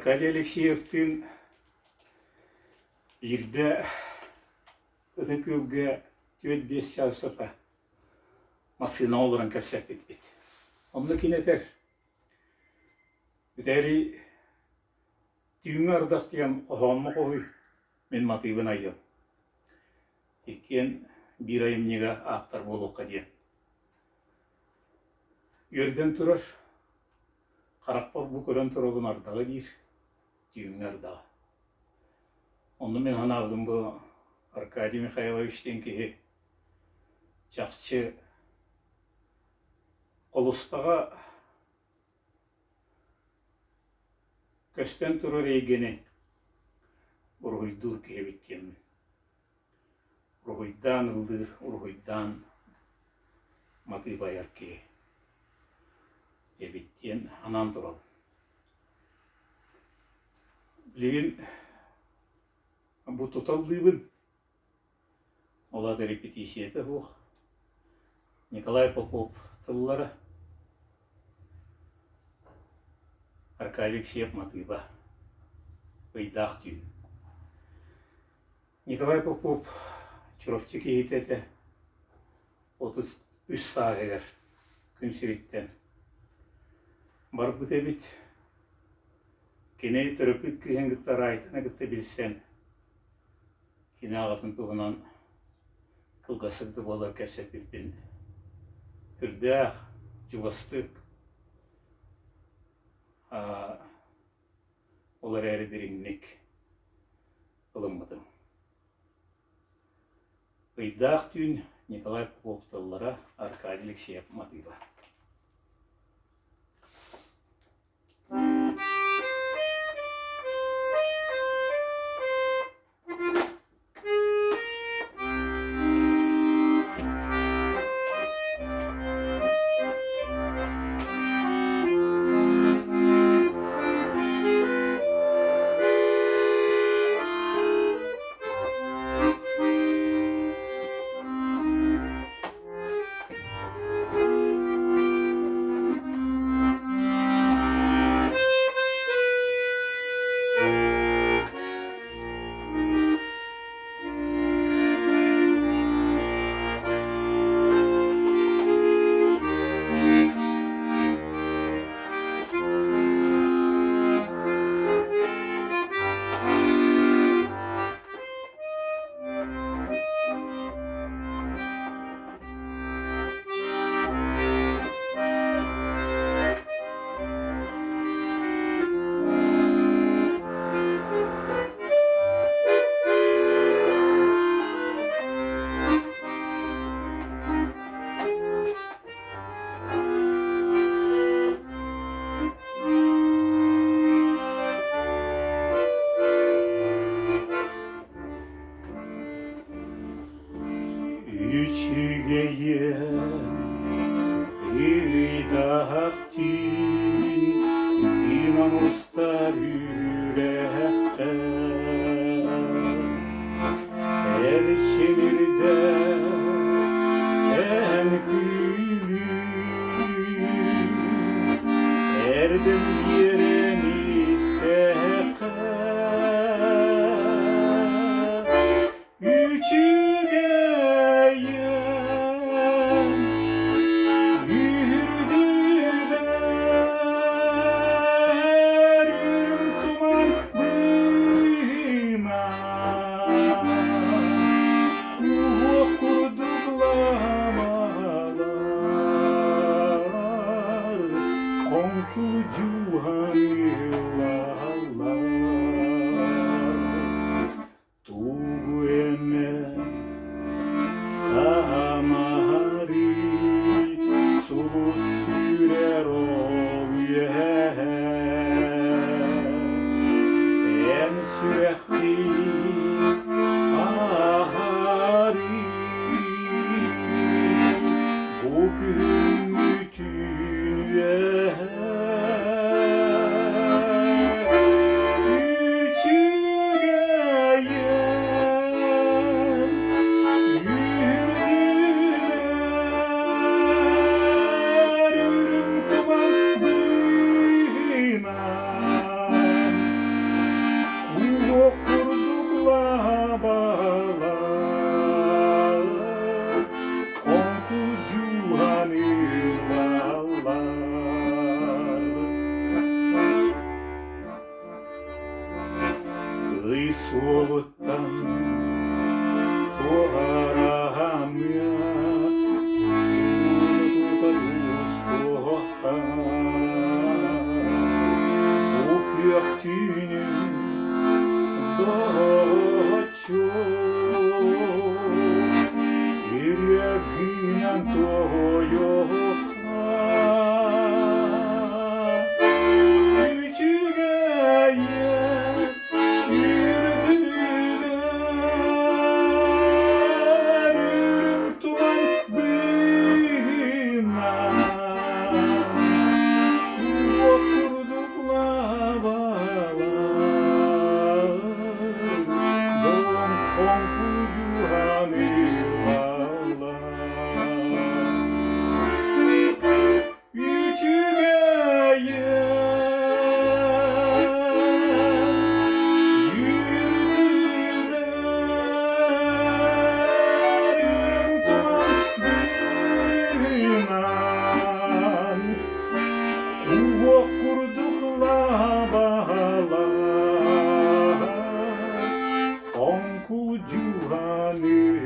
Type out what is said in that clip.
Аркадий Алексеевтыын биирдэ Ытык Күөлгэ 4-5 чаас сыта массыынаҕа олорон кэпсэппиппит. Онно кини этэр: «Бүтээри түүҥҥү ардах диэн хоһооммо хоһуй, мин матыыбын айыам. Иккиэн биир айымньыга ааптар буолуохха» диэн. Үөрдэн турар, харахпар бу көрөн турабын ардаҕы диир, түүҥҥү ардаҕа. Онно мин санаабытым бу Аркадий Михайлович диэн киһи чахчы холустаҕа көстөн турар эйгэни уруһуйдуур киһи эбит диэммин. Уруһуйдаан ыллыыр, уруһуйдаан матыып айар киһи эбит диэн анаан турабын. Билигин бу тута ыллыыбын. Ол аата репетициятэ суох. Николай Попов тыллара, Аркадий Алексеев матыыба, Ыйдаах түүн. Николай Попов Чурапчы киһитэ этэ, 33 сааһыгар күн сириттэн барбыт эбит. Кини төрөппүт кыыһын кытта Райтаны кытта билсэн, кини аҕатын туһунан кылгастык да буоллар кэпсэппиппин үрдээх, чугастык, ол эрээри дириҥник ылыммытым. Ыйдаах түүн Николай Попов тыллара, Аркадий Алексеев матыыба. Үчүгэйин ыйдаах түүн тыынан устар үрэххэ Эрчимирдэ эн күлүү Эрдэм биэрэн истэххэ Үчүгэйин үһүрдүбэр үрүҥ туман быыһынан куһуок курдук ламалар хоҥкул дьууһан ылаллар. Тугу эмэ саамаһарыы сулус сүүрэр ол үөһэ эн сүрэххин аһарыы бу күһүҥҥү түүн үөһэ Үчүгэйин үһүрдүлэр үрүҥ туман быыһынан. суолуттан туораамыа, туута тустуохха. Бу күөх түүнү доҕоччу Ырыа гынан туойуохха. Үчүгэйэ үрдүгэр үрүҥ туман быыһынан уот курдук лабалар дом хоҥкудьуһан ылаллар. Үчүгэйэ быыһынан уох курдук лабалар оҥкул дьуһаныылар.